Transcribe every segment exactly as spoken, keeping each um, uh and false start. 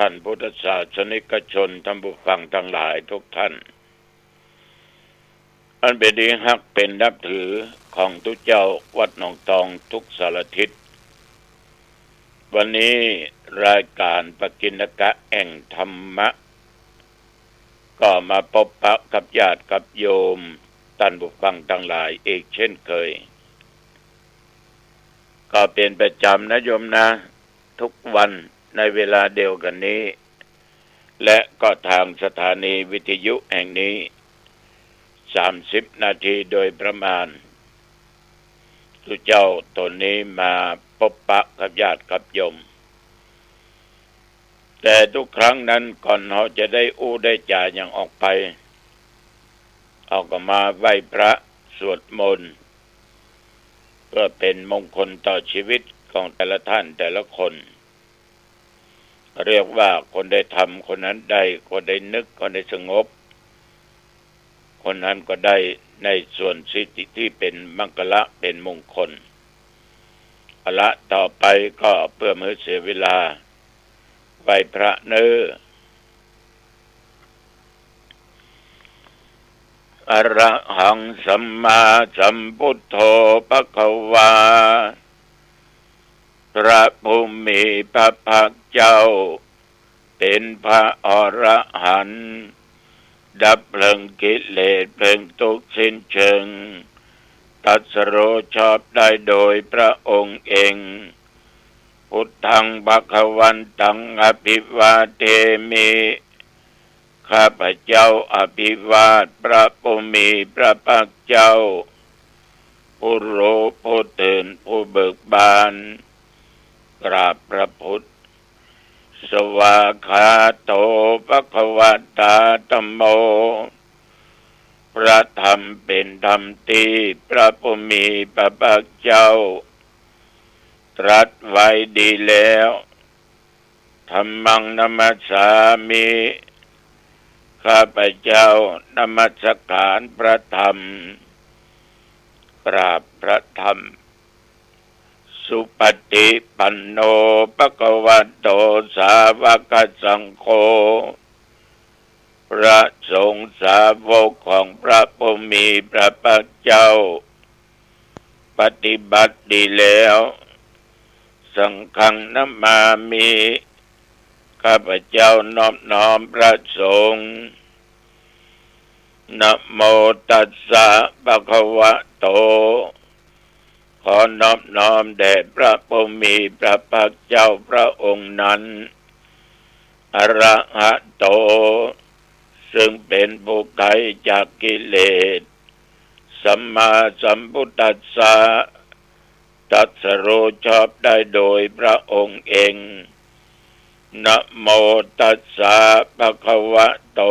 ท่านพุทธศาสนิกชน ท่านผู้ฟังตังหลายทุกท่าน อันเป๋นตี้ฮักเป๋นนับถือของตุ๊เจ้าวัดหนองตองทุกสารทิศ วันนี้รายก๋านปกิณกะแอ่งธรรมะ ก็มาปบปะกับญาติกับโยม ท่านผู้ฟังตังหลายอีกเช่นเคย ก็เป๋นประจ๋ำนะโยมนะ ทุกวันในเวลาเดียวกั๋นนี้ และก็ตางสถานีวิทยุแห่งนี้ สามสิบนาทีโดยประมาณ ตุ๊เจ้าต๋นนี้มาปบปะกับญาติกับโยม แต่ทุกครั้งนั้นก่อนเฮาจะได้อู้ได้จ๋าหยังออกไป เฮาก็มาไหว้พระสวดมนต์ เพื่อเป๋นมงคลต่อชีวิตของแต่ละท่านแต่ละคน เรียกว่าคนใดทำคนนั้นได้ คนใดนึกคนใดสงบ คนนั้นก็ได้ในส่วนสิทธิตี้เป๋นมังคละเป๋นมงคล เอาละ ต่อไปก็เปื้อบ่หื้อเสียเวลา ไหว้พระเน้อ อะระหังสัมมาสัมพุทโธภะคะวา พระผู้มีพระภาคเจ้า เป๋นพระอรหันต์ ดับเพลิงกิเลสเพลิงตุ๊กข์สิ้นเชิง ตรัสรู้ชอบได้โดยพระองค์เอง พุทธังภะคะวันตังอะภิวาเทมิ ข้าพเจ้าอภิวาทพระผู้มีพระภาคเจ้า ผู้รู้ผู้ตื่นผู้เบิกบาน กราบพระพุทธ สวากขาโตภะคะวะตาธัมโม พระธรรมเป๋นธรรมตี้พระผู้มีพระภาคเจ้า ตรัสไว้ดีแล้ว ธัมมังนะมัสสามิ ข้าพเจ้านมัสการพระธรรม กราบพระธรรม สุปฏิปันโนภะคะวะโตสาวกสังโฆ พระสงฆ์สาวกของพระผู้มีพระภาคเจ้า ปฏิบัติดีแล้ว สังฆังนะมามิ ข้าพเจ้านอบน้อมพระสงฆ์ นะโมตัสสะภะคะวะโต ขอนอบน้อมแด่พระผู้มีพระภาคเจ้าพระองค์นั้น อะระหะโต ซึ่งเป๋นผู้ไกลจากกิเลส สัมมาสัมพุทธัสสะ ตรัสรู้ชอบได้โดยพระองค์เอง นะโมตัสสะภะคะวะโต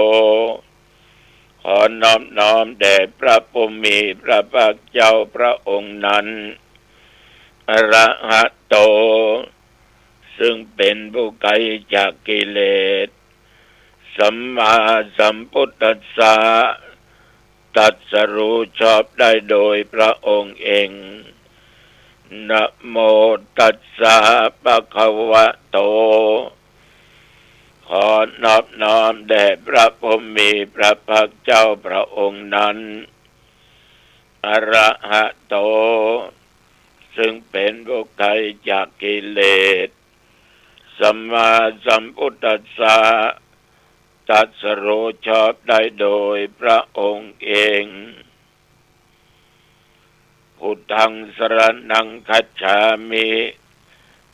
ขอนอบน้อมแด่พระผู้มีพระภาคเจ้าพระองค์นั้น อะระหะโต ซึ่งเป๋นผู้ไกลจากกิเลส สัมมาสัมพุทธัสสะ ตรัสรู้ชอบได้โดยพระองค์เอง นะโมตัสสะภะคะวะโต ขอนอบน้อมแด่พระผู้มีพระภาคเจ้าพระองค์นั้น อะระหะโต ซึ่งเป๋นผู้ไกลจากกิเลส สัมมาสัมพุทธัสสะ ตรัสรู้ชอบได้โดยพระองค์เอง พุทธังสรณังคัจฉามิ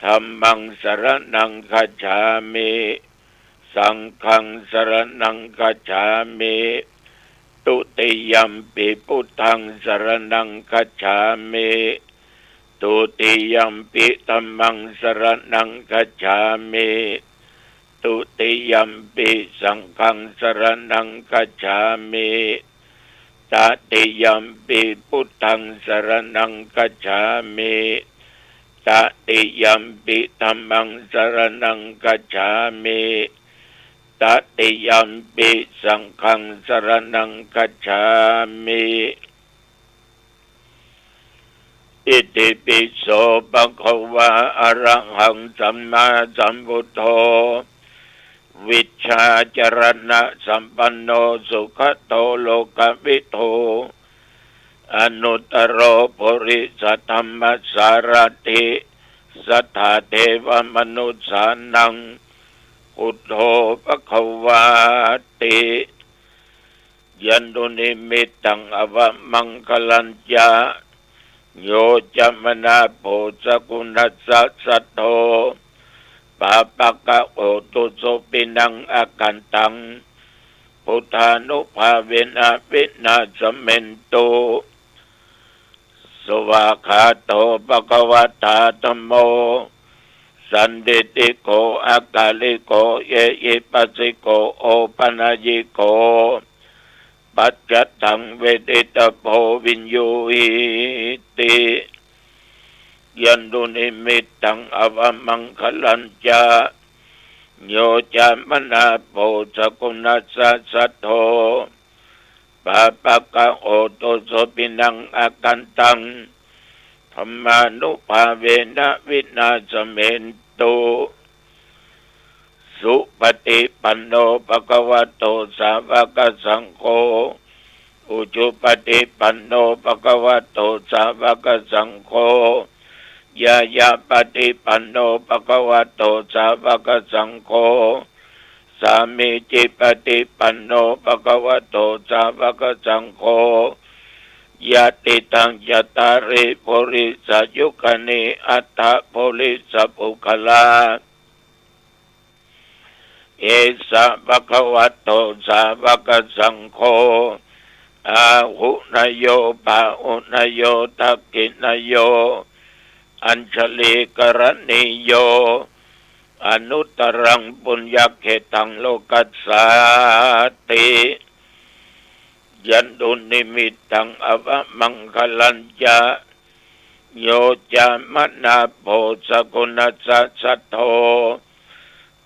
ธัมมังสรณังคัจฉามิ สังฆังสรณังคัจฉามิ ตุติยัมปิพุทธังสรณังคัจฉามิ ตุติยัมปิธัมมังสรณังคัจฉามิ ตุติยัมปิสังฆังสรณังคัจฉามิ ตติยัมปิพุทธังสรณังคัจฉามิ ตติยัมปิธัมมังสรณังคัจฉามิ ตติยัมปิสังฆังสรณังคัจฉามิ อิติปิโสภะคะวะ อะระหังสัมมาสัมพุทโธ วิชชาจรณะสัมปันโน สุขะโตโลกะวิทู อนุตตโร ปุริสะธัมมะสารถิ สัตถาเทวะมนุสสานัง พุทโธภะคะวาติ ยันตุนิมิตตัง อวะมังคะลัญจะ โยจะมะนาโผ สะกุณัสสะ สัทโธ ปาปะกะโหตุ โสปินัง อะกันตัง พุทธานุภาเวนะ วินาสเมนตุ สวากขาโต ภะคะวะตา ธัมโม สันทิฏฐิโก อะกาลิโก เอหิปัสสิโก โอปะนัยยิโก ปัจจัตตัง เวทิตะโพ วิญญูหีติ ยันตุนิมิตตัง อวะมังคะลัญจะ โยจะมะนาโผ สะกุณัสสะ สัทโธ ปาปะกะโหตุ โสปินัง อะกันตัง ธัมมานุภาเวนะ วินาสเมนตุ สุปะฏิปันโน ภะคะวะโต สาวะกะสังโฆ อุจุปะฏิปันโน ภะคะวะโต สาวะกะสังโฆ ญาญาปะฏิปันโน ภะคะวะโต สาวะกะสังโฆ สามีจิปะฏิปันโน ภะคะวะโต สาวะกะสังโฆ ยะติตัง จัตตาริ ปุริสะยุคานิ อัตถะปุริสะปุคคลา เอสะ ภะคะวะโต สาวะกะสังโฆ อาหุเนยโย ปาหุเนยโย ทักขิเนยโย อัญชลีกะรณีโย อนุตตรัง ปุญญะเขตตัง โลกัสสาติ ยันตุนิมิตตัง อวะมังคะลัญจะ โยจะมะนาโผ สะกุณัสสะ สัทโธ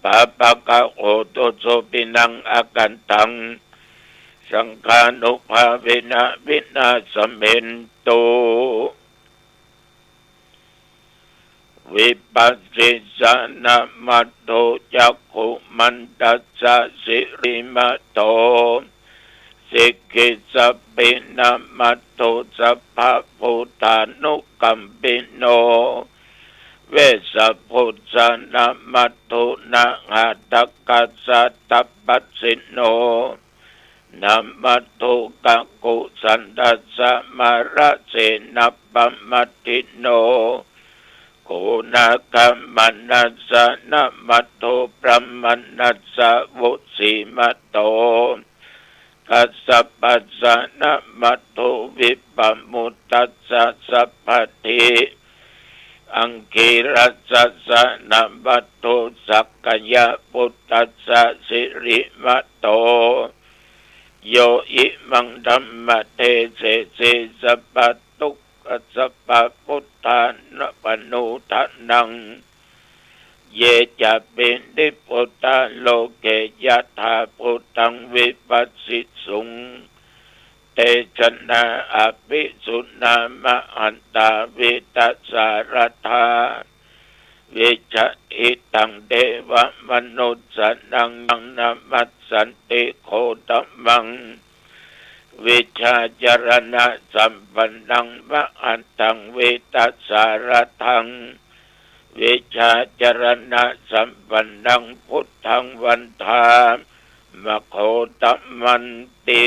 ปาปะกะโหตุ โสปินัง อะกันตัง สังฆานุภาเวนะ วินาสเมนตุ วิปัสสิสะนะ มัตถุ จักขุมันตัสสะ สิริมะโต สิกขิสะปินะ มัตถุ สัพพะพุทธานุกัมปิโน เวสสะพุสสะนะ มัตถุ นะหะทะกัสสะ ตัปปะสิโน นะ มัตถุ กะกุสันทัสสะ มาระเสนะ ปะมัตถิโน โกนะคะมะนัสสะนะ มัตถุ พรหมะนัสสะ วุสสีมะโต กัสสะปัสสะนะ มัตถุ วิปปะมุตตัสสะ สัพพะทิ อังคีรัสสะนะ มัตถุ สักกะยะปุตตัสสะ สิริมะโต โยอิมังธัมมะเทเสสี สัพพะทุกขะสัพพะพุทธานะปะนูทะนัง เยจะปิ นิพพุทธา โลเก ยะถาภูตัง วิปัสสิสุง เตชะนา อะภิสุนามะหันตา วีตะสาระธา วิชะอิตัง เทวะมนุสสานัง ยังนะมัสสันติ โคตมัง วิชชาจรณะสัมปันนัง มหันตัง วีตะสาระธัง วิชชาจรณะสัมปันนัง พุทธัง วันทามิ โคตมันติ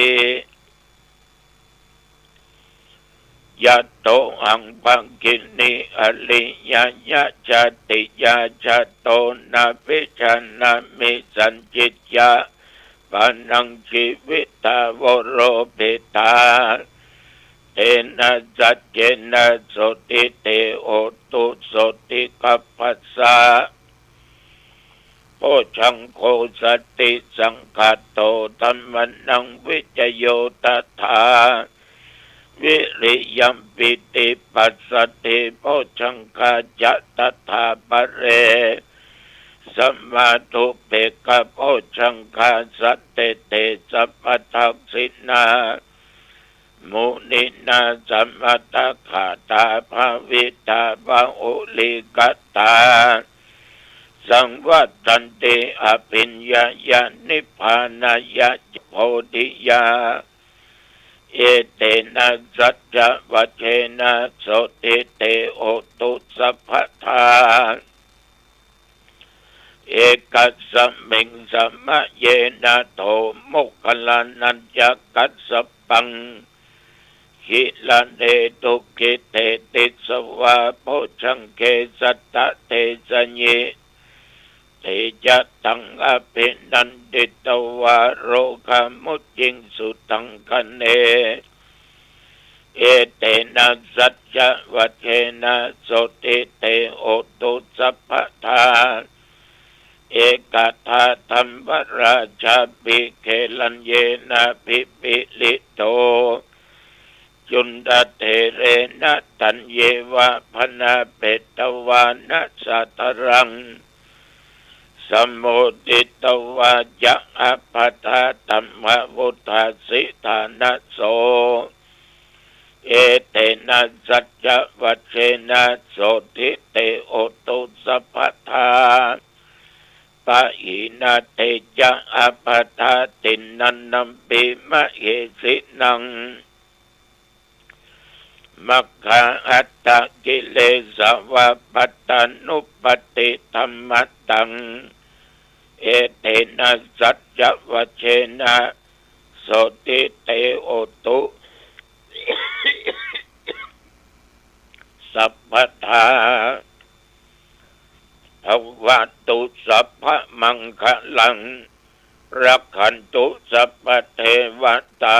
ยะโต หัง ภะคินี อะริยะยะ จาติยา จะโต นะ วิชานะมิ สัญญิจจะ ปะนัง จีวิตา โวโรปิตา เตนะ สัจเจนะ โสติ เต โหตุ โสติ คัพพะสสะ โพชฌังโค สติสังคาโต ธัมมานัง วิจโย ตถา วิริยัม ปีติ ปัสสะทธิ โพชฌังคา จะ ตถาปะเร สมาธุ เปกขะโพชฌังคา สันติเต สัพพะทักขิณา มุนินา สมะตะกะตา ภาวิตา บาหุลีกะตา ส ตัง วัตตันติ อภิญญายะ นิพพานายะ โพธิยา เอเตนะ สัจจวัจเจนะ โสตถิ เต โหตุ สัพพะทา เอกัสสะมิง สะมะเยนะ โท โมคคัลลานะ จะ กัสสะปัง กิระเน ทุกขิเต ติสสะวา โพชชังเก สัตตะเทสะยิ เตจะตัง อภินันทิตวา โรกามุจจิงสุทังคะเน เอเตนะ สัจจวัจเจนะ โสตถิ เต โหตุ สัพพะทา เอกทาธัมมราชาภิ เกรัญเยนะ ภิพิลิโต จุณฑะเถเรนะ ธัญเยวะ พนาเปตวานะ สาธารัง สะโมทิตวา จะ อัพพะทาธัมมาวุฑฒาสิทานะโส เอเตนะ สัจจวัจเจนะ โสตถิ เต โหตุ สัพพะทา ปะหินะ เตจะ อัพพะทาทินนันนัมปิ มะเหสินัง มัคคาอัตตะกิเลสาวา ปัตตานุปัตติธัมมะตัง เอเตนะ สัจจวัจเจนะ โสตถิ เต โหตุ สัพพะทา ภะวะตุ สัพพะมังคะลัง รักขันตุ สัพพะเทวะตา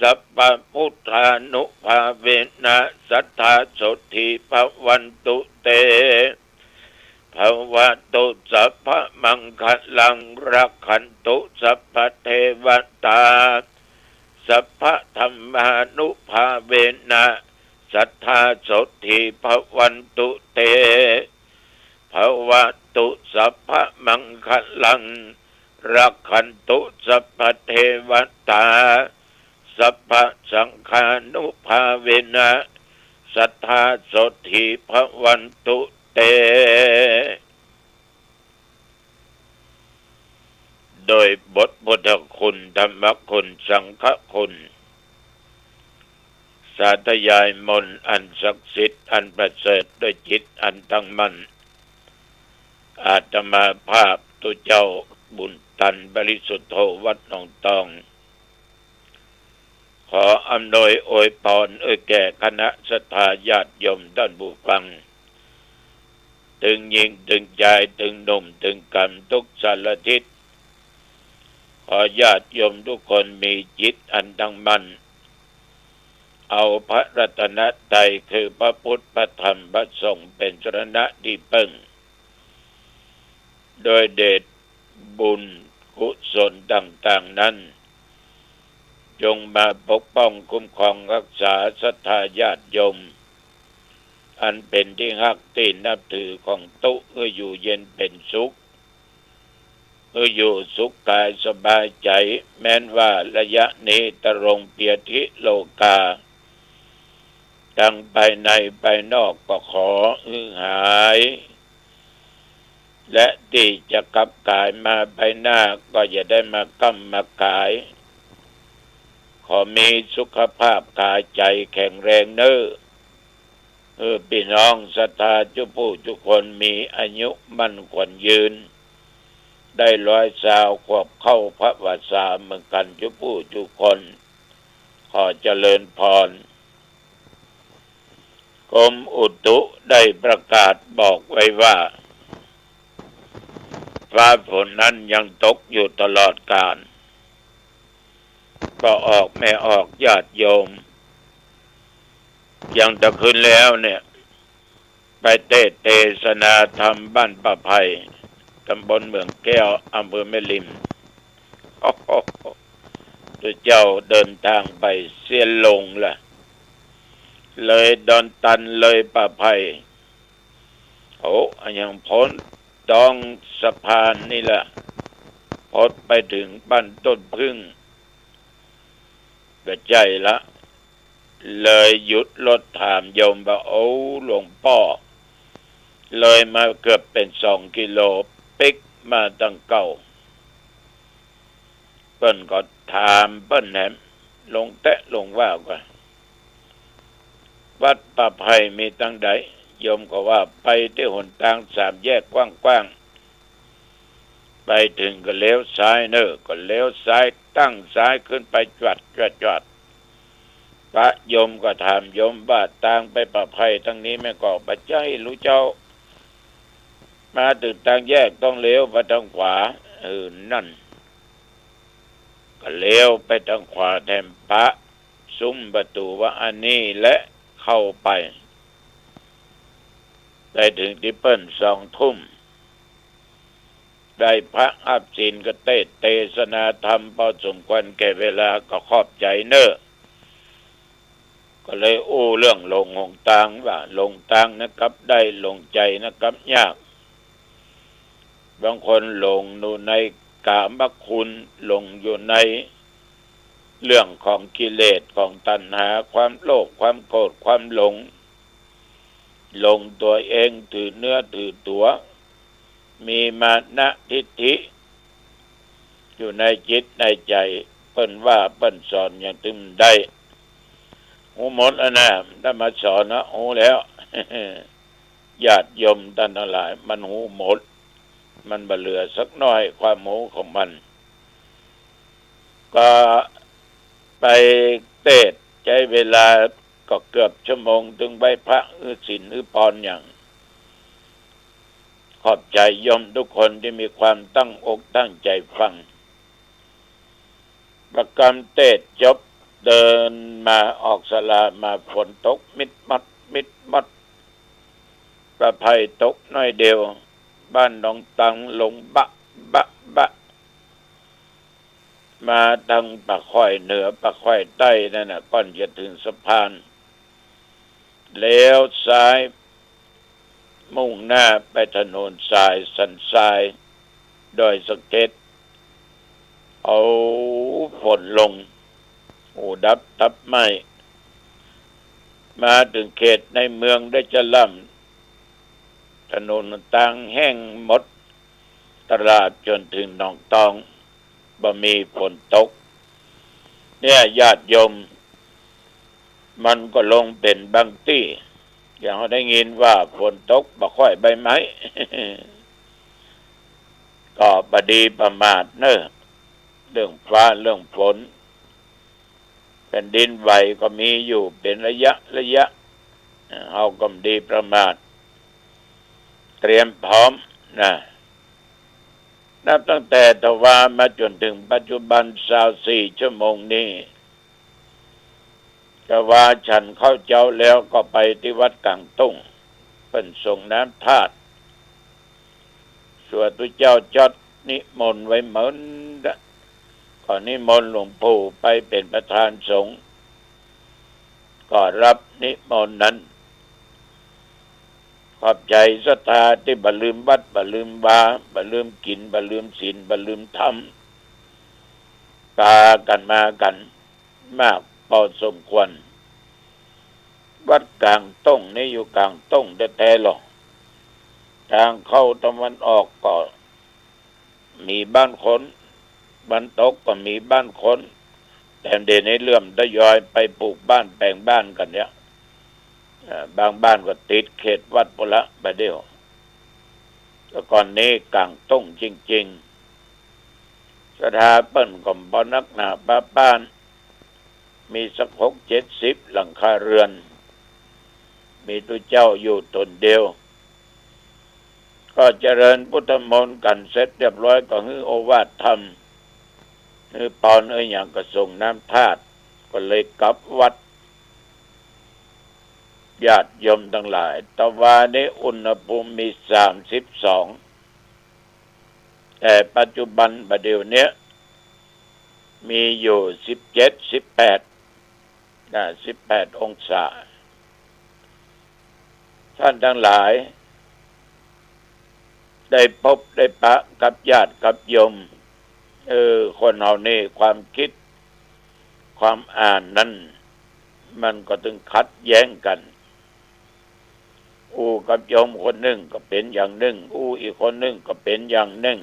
สัพพะพุทธานุภาเวนะ สัตถาโสตถี ภะวันตุ เต ภะวะตุ สัพพะมังคะลัง รักขันตุ สัพพะเทวะตา สัพพะธัมมานุภาเวนะ สัตถาโสตถี ภะวันตุ เต ภะวะตุ สัพพะมังคะลัง รักขันตุ สัพพะเทวะตา สัพพะสังฆานุภาเวนะ สัตถาโสตถี ภะวันตุ เต โดยบทพุทธคุณ ธรรมคุณ สังฆคุณ สาธยายมนต์อันศักดิ์สิทธิ์ อันประเสริฐ ด้วยจิตอันตั้งมั่น อาตมาภาพตุ๊เจ้าบุญตัน ปริสุทธโธ วัดหนองตอง ขออำนวยอวยพร เอื้อแก่คณะศรัทธาญาติโยมต้านผู้ฟัง ตึงญิงตึงจาย ตึงหนุ่มตึงก๋ำ ตุ๊กสารทิศ ขอญาติโยมทุกคนมีจิตอันตั้งมั่น เอาพระรัตนตรัยคือพระพุทธ พระธรรม พระสงฆ์ เป๋นสรณะตี้เปิ้ง โดยเดชบุญกุศลต่างๆ นั้น จงมาปกป้องคุ้มครองฮักษาศรัทธาญาติโยม อันเป๋นตี้ฮักตี้นับถือของตุ๊ หื้ออยู่เย็นเป๋นสุข หื้ออยู่สุขกายสบายใจ๋ แม้นว่าระยะนี้ตรงเปียธิโรคา ตังภายในภายนอกก็ขอหื้อหาย และตี้จะคับขายมาภายหน้าก็อย่าได้มาก้ำมาก๋าย ขอมีสุขภาพกายใจ๋แข็งแรงเน้อ หื้อปี้น้องศรัทธาจุผู้จุคนมีอายุมั่นขวัญยืน ได้ร้อยซาวขวบเข้าพรรษาเหมือนกั๋นจุผู้จุคน ขอเจริญพร กรมอุตุได้ประกาศบอกไว้ว่า ฟ้าฝนนั้นยังตกอยู่ตลอดกาล ป้อออกแม่ออกญาติโยม อย่างตะคืนแล้วเนี่ย ไปเตสน์เตสนาธรรมบ้านป่าไผ่ ตำบลเหมืองแก้ว อำเภอแม่ริม โอ้โห ตุ๊เจ้าเดินตางไปเสี้ยหลงละ เลยดอนตัน เลยป่าไผ่ โอ้ อะหยัง พ้นตองสะพานนี่ละ พอดไปเถิงบ้านต้นผึ้ง บ่ใจ้ละ เลยหยุดรถถามโยมว่า โอ้ หลวงป้อ เลยมาเกือบเป๋นสองกิโล ปิ๊กมาตังเก่า เปิ้นก็ถามเปิ้นแหม หลวงแต๊ะหลวงว่าก็ วัดป่าไผ่มีตังใด โยมก็ว่าไปตี้หนตางสามแยกกว้างๆ ไปเถิงก็เลี้ยวซ้ายเน่อ ก็เลี้ยวซ้าย ตั้งซ้ายขึ้นไปจวดจวดจวด ปะโยมก็ถามโยมว่า ตางไปป่าไผ่ตังนี้แม่นก่อ บ่ใจ้ลูกเจ้า มาเถิงตางแยกต้องเลี้ยวไปตางขวา เออ นั่น ก็เลี้ยวไปตางขวาแถมปะ สุมประตู๋ว่าอันนี้แหละ เข้าไป ได้เถิงตี้เปิ้นสองทุ่ม ได้พระอาบศีลก็เตสน์เตสนาธรรมปอสมควรแก่เวลา ก็ขอบใจ๋เน่อ ก็เลยอู้เรื่องหลงหนตางว่า หลงตางนะกลับได้ หลงใจ๋นะกลับยาก บางคนหลงอยู่ในกามคุณ หลงอยู่ในเรื่องของกิเลส ของตัณหา ความโลภ ความโกรธ ความหลง หลงตั๋วเอง ถือเนื้อถือตั๋ว มีมานะทิฏฐิ อยู่ในจิตในใจ๋ เปิ้นว่าเปิ้นสอนหยังตึงได้ ฮู้หมดแล้วนะ ถ้ามาสอนนะ ฮู้แล้ว ญาติโยมต้านตังหลาย มันฮู้หมด มันบ่เหลือสักหน้อยความฮู้ของมัน ก็ไปเตสน์ ใจ๊เวลาก็เกือบชั่วโมง ตึงไหว้พระ หื้อศีล หื้อปอนหยัง ขอบใจ๋โยมทุกคนตี้มีความตั้งอกตั้งใจ๋ฟัง ปะกำเตสน์จบ เดินมาออกศาลามา ฝนตกมิดมัด มิดมัด ป่าไผ่ตกหน้อยเดียว บ้านหนองตังหลงบะ บะ บะ มาตังป่าค่อยเหนือ ป่าค่อยใต้นั่นน่ะ ก่อนจะเถิงสะพาน เลี้ยวซ้าย มุ่งหน้าไปถนนสายสันทราย ดอยสะเก็ด เอาฝนลง โอ้ ดับตับไหม้ มาเถิงเขตในเมืองได้จะล่ำ ถนนหนตางแห้งหมด ตลอดจ๋นเถิงหนองตอง บ่มีฝนตก เนี่ย ญาติโยม มันก็ลงเป๋นบางตี้ อย่างเฮาได้ยินว่าฝนตกบ่ค่อยใบไม้ ก็บ่ดีประมาทเน่อ เรื่องฟ้าเรื่องฝน แผ่นดินไหวก็มีอยู่เป๋นระยะระยะ เฮาก็บ่ดีประมาท เตรียมพร้อมนะ นับตั้งแต่ตะวามาจ๋นเถิงปัจจุบัน ซาวสี่ชั่วโมงนี้ ตะวาฉันข้าวเจ๊าแล้วก็ไปตี้วัดก๋างตุ้ง เปิ้นสรงน้ำธาตุ ส่วนตุ๊เจ้าจ๊อดนิมนต์ไว้เหมินดะ ก็นิมนต์หลวงปู่ไปเป๋นประธานสงฆ์ ก็รับนิมนต์นั้น ขอบใจ๋ศรัทธาตี้บ่ลืมวัด บ่ลืมวา บ่ลืมกิ๋น บ่ลืมศีล บ่ลืมธรรม ปากั๋นมากั๋นมากปอสมควร วัดก๋างตุ้งนี้อยู่ก๋างตุ้งแต๊ๆ ลอ ตางเข้าตะวันออกก็ มีบ้านคน บ้านตกก็มีบ้านคน แต่เดี๋ยวนี้เริ่มทยอยไปปลูกบ้านแป๋งบ้านกั๋นเนี่ย เอ่อ บางบ้านก็ติดเขตวัดปู้นละบ่าเดี่ยว แต่ก่อนนี้ก๋างตุ้งจริงๆ ศรัทธาเปิ้นก็บ่นักหนาปะป๊าน มีสักหกเจ็ดสิบหลังคาเรือน มีตุ๊เจ้าอยู่ต๋นเดียว ก็เจริญพุทธมนต์กั๋นเสร็จเรียบร้อย ก็หื้อโอวาทธรรม หื้อปอนหื้อหยัง ก็สรงน้ำธาตุ ก็เลยกลับวัด ญาติโยมตังหลาย ตะวานี้อุณหภูมิมีสามสิบสอง แต่ปัจจุบันบ่าเดี่ยวเนี้ย มีอยู่สิบเจ็ด สิบแปด นะ สิบแปดองศา ต้านตังหลาย ได้ปบได้ปะกับญาติกับโยม เออ คนเฮานี่ความกึ๊ด ความอ่านนั้น มันก็ตึงขัดแย้งกั๋น อู้กับโยมคนนึ่งก็เป๋นอย่างนึ่ง อู้อีกคนนึ่งก็เป๋นอย่างนึ่ง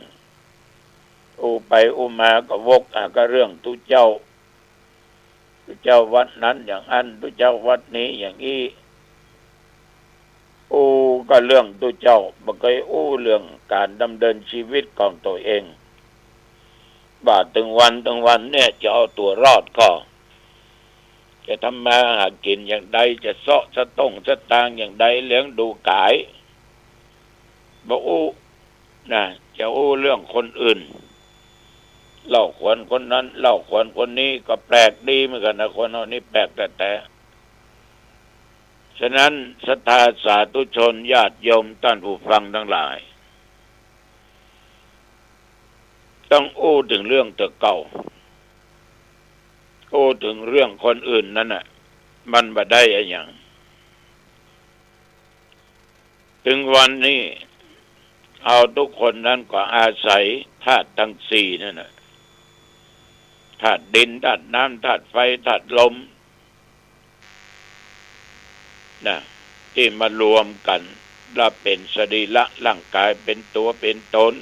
อู้ไปอู้มาก็วกหากับเรื่องตุ๊เจ้า ตุ๊เจ้าวัดนั้นอย่างอั้น ตุ๊เจ้าวัดนี้อย่างอี้ อู้กับเรื่องตุ๊เจ้า บ่เกยอู้เรื่องก๋านดำเนินชีวิตของตั๋วเอง ว่าตึงวันตึงวันเนี่ยจะเอาตั๋วรอดก่อ จะทำมาหากิ๋นอย่างใด จะเซาะสะต้งสะตางค์อย่างใด เลี้ยงดูก๋าย บ่อู้ นะ จะอู้เรื่องคนอื่น เล่าขวัญคนนั้น เล่าขวัญคนนี้ ก็แปลกดีเหมือนกั๋นนะ คนเฮานี่แปลกแต๊ๆ ฉะนั้นศรัทธาสาธุชนญาติโยมต้านผู้ฟังตังหลาย ต้องอู้เถิงเรื่องตั๋วเก่า อู้เถิงเรื่องคนอื่นนั้นน่ะ มันบ่ได้อะหยัง ตึงวันนี้ เฮาทุกคนนั้นก็อาศัยธาตุตังสี่นั่นน่ะ ธาตุดิน ธาตุน้ำ ธาตุไฟ ธาตุลม นะ ตี้มารวมกั๋น แล้วเป๋นสรีระร่างก๋าย เป๋นตั๋วเป๋นต๋น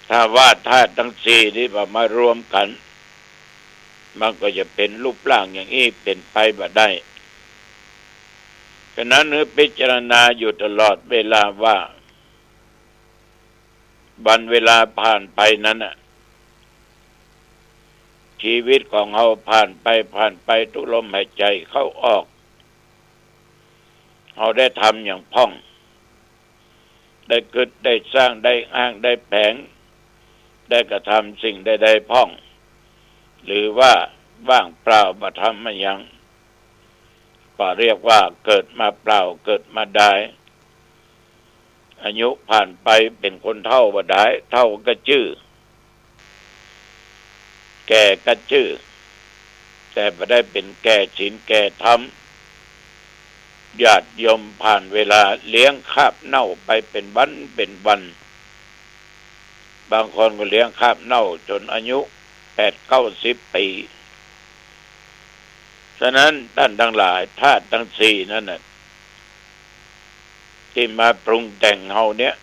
ถ้าว่าธาตุตังสี่นี่บ่มารวมกั๋น มันก็จะเป๋นรูปร่างอย่างอี้เป๋นไปบ่ได้ ฉะนั้นหื้อพิจารณาอยู่ตลอดเวลาว่า วันเวลาผ่านไปนั้นน่ะ ชีวิตของเฮาผ่านไป ผ่านไป กู้ลมหายใจ๋เข้าออก เฮาได้ทำอย่างพ่อง ได้กึ๊ด ได้สร้าง ได้อ้าง ได้แผง ได้กระทำสิ่งใดๆพ่อง หรือว่าว่างเปล่าบ่ทำอะหยัง ก็เรียกว่าเกิดมาเปล่า เกิดมาดาย อายุผ่านไปเป๋นคนเฒ่าบ่ดาย เฒ่าก็จื้อ แก่ก็จื้อ แต่บ่ได้เป๋นแก่ศีลแก่ธรรม ญาติโยมผ่านเวลาเลี้ยงคาบเน่าไปเป๋นวันเป๋นวัน บางคนก็เลี้ยงคาบเน่าจ๋นอายุแปดเก้าสิบปี๋ ฉะนั้นต้านตังหลาย ธาตุตังสี่นั่นน่ะ ตี้มาปรุงแต่งเฮาเนี่ย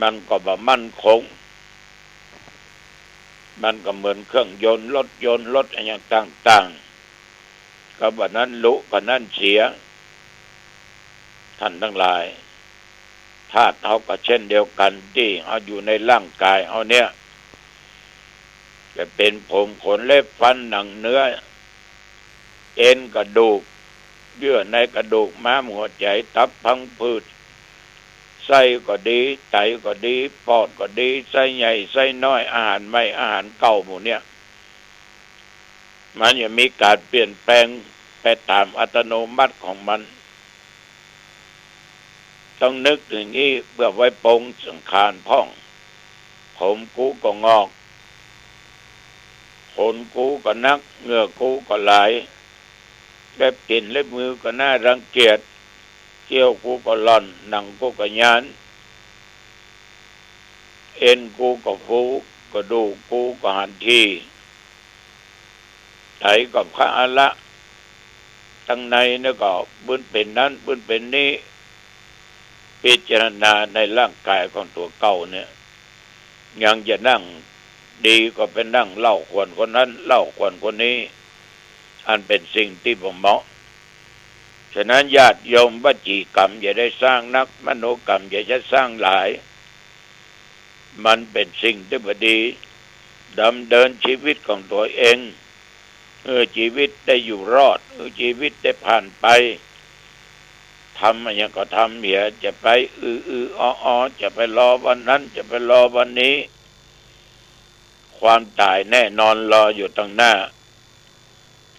มันก็บ่มั่นคง มันก็เหมือนเครื่องยนต์ รถยนต์ รถอะหยังต่างๆ ก็บ่านั้นลุ ก็นั้นเสีย ต้านตังหลาย ธาตุเฮาก็เช่นเดียวกั๋น ตี้เฮาอยู่ในร่างก๋ายเฮาเนี่ย จะเป๋นผม ขน เล็บ ฟัน หนัง เนื้อ เอ็น กระดูก เยื่อในกระดูก ม้าม หัวใจ๋ ตับ พังผืด ไส้ก็ดี ไตก็ดี ปอดก็ดี ไส้ใหญ่ ไส้น้อย อาหารใหม่ อาหารเก่า หมู่เนี่ย มันจะมีก๋านเปลี่ยนแปลงไปต๋ามอัตโนมัติของมัน ต้องนึกเถิงอี้เปื้อไว้ปรงสังขารพ่อง ผมกูก็งอก ขนกูก็นัก เหงื่อกูก็ไหล เล็บตี๋นเล็บมือก็น่ารังเกียจ เขี้ยวกูก็หล่อน หนังกูก็ย้าน เอ็นกูก็ฟู กระดูกกูก็หันที ไตก็คะอะละ ตังในเนี่ยก็ปื้นเป๋นนั้น ปื้นเป๋นนี้ พิจารณาในร่างก๋ายของตั๋วเก่าเนี่ย ยังจะนั่งดีก็ไปนั่งเล่าขวัญคนนั้น เล่าขวัญคนนี้ อันเป๋นสิ่งตี้บ่เหมาะ ฉะนั้นญาติโยม วจีกรรมอย่าได้สร้างนัก มโนกรรมอย่าได้สร้างหลาย มันเป๋นสิ่งตี้บ่ดี ดำเนินชีวิตของตั๋วเอง หื้อชีวิตได้อยู่รอด หื้อชีวิตได้ผ่านไป ทำอะหยังก็ทำเหีย จะไปอืออือออออ จะไปรอวันนั้น จะไปรอวันนี้ ความต๋ายแน่นอนรออยู่ตังหน้า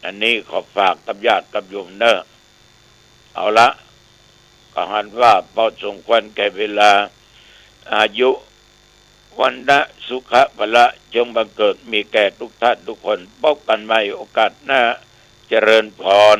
อันนี้ขอฝากกับญาติกับโยมเน่อ เอาละ ก็หันว่าพอสมควรแก่เวลา อายุ วรรณะ สุขะ พละ จงบังเกิดมีแก่ทุกท่านทุกคน พบกันใหม่โอกาสหน้า เจริญพร